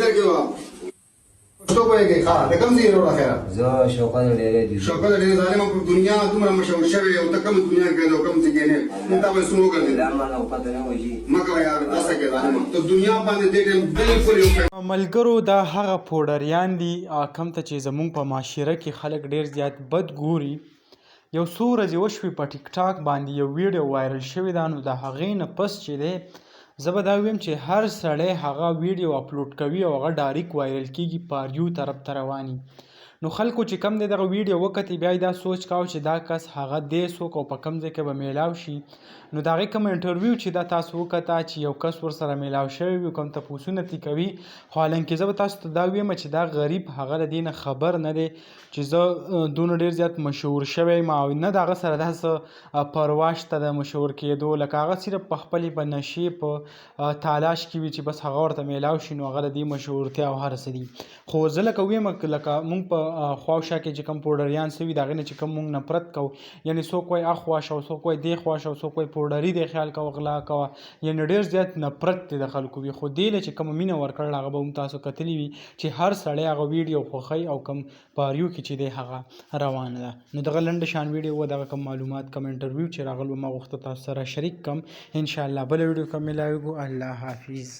ډګر کې وه. پښتو پوهېږې؟ ښه، د کوم ځای یې وروره خیره؟ زه شوکت ډېری دي. شوکت ډېری، ظالمه په دنیا دومره مشهور شوی او ته کوم دنیا کې او کوم ځای کې نه نو تا به څومره وګرځېد. لا ما نه پته نه وجي. مه کوه یار، دا څه کې ظالمه ته دنیا باندې دې ټایم بالکل یو ملګرو دا هغه پوډریان دي کوم ته چې زمونږ په معاشره کې خلک ډیر زیات بد ګوري. یو څو ورځې وشوې په ټیک ټاک باندې یو ویډیو وایرل شوې ده، نو د هغې نه پس چې دی زه به دا ویم چې هر سړی هغه ویډیو اپلوډ کوي او هغه ډایرک وایرل کیږي، پاریو طرف ته رواني. نو خلکو چې کم دی دغه ویډیو وکتې، بیا یې دا سوچ کاوه چې دا کس هغه دی څوک او په کم ځای کې به میلاو شي. نو د هغې کوم انټرویو چې دا تاسو وکته چې یو کس ورسره میلاو شوی وي، کوم تپوسونه ترې کوي، خو حالانکه زه به تاسو ته دا ویم چې دا غریب هغه له دې نه خبر نه دی چې زه دونه ډیر زیات مشهور شوی یم او نه د هغه سره دا څه پروا شته د مشهور کېدو. لکه هغه صرف په خپلې په نشې په تالاش کې وي چې بس هغه ورته میلاو شي، نو هغه د دې مشهورتیا او هر څه دي. خو زه لکه ویم لکه مونږ په خواوشا کې چې کوم پوډریان سوي د هغې نه چې کوم مونږ نفرت کوو، یعنې څوک وایي اخوا شه او څوک وایي دې خوا شه او څوک وایي پوډري دی خیال کوه غلا کوه، یعنې ډېر زیات نفرت دی د خلکو وي. خو دې له چې کومه مینه ورکړله هغه به هم تاسو کتلي وي چې هر سړی هغه ویډیو خوښوي او کوم پاریو کې چې دی هغه روانه ده. نو دغه لنډه شان ویډیو وه، دغه کوم معلومات کوم انټرویو چې راغلو ما غوښته تاسو سره شریک کم. ان شاء الله بله ویډیو کې ملاویږو. الله حافظ.